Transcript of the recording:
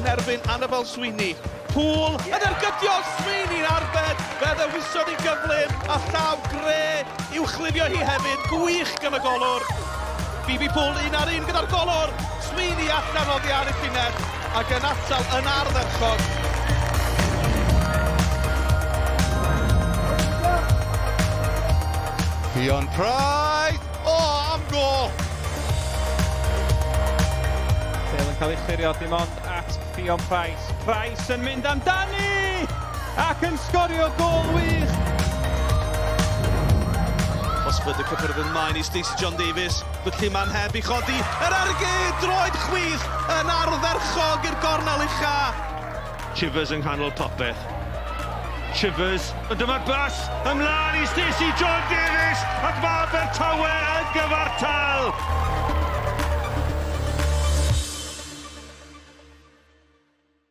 yn erbyn Annabel Sweeney. Poole yn ergydio, Sweeney'n arbed, fe ddewisodd i gyflym a llaw gre i'w chlifio hi hefyd, gwych gan y golwr. Phoebe Poole un ar un gyda'r golwr, Sweeney allan oddi ar y llinell ac yn atal yn ardderchog. Ffion Price! O, am gôl! Bale yn cael ei chlirio dim ond at Ffion Price. Price yn mynd amdani! Ac yn sgorio gôl wych! Osford y cyffyrdd yn maen i Stacey John Davies. Felly mae'n heb i chodi. Yr ergyd! Droed chwith yn ardderchog i'r gornel ucha. Chivers yng nghanol popeth. Chivers, ond dyma'r bas ymlaen i Stacey John Davies ac mae Abertawe yn gyfartal!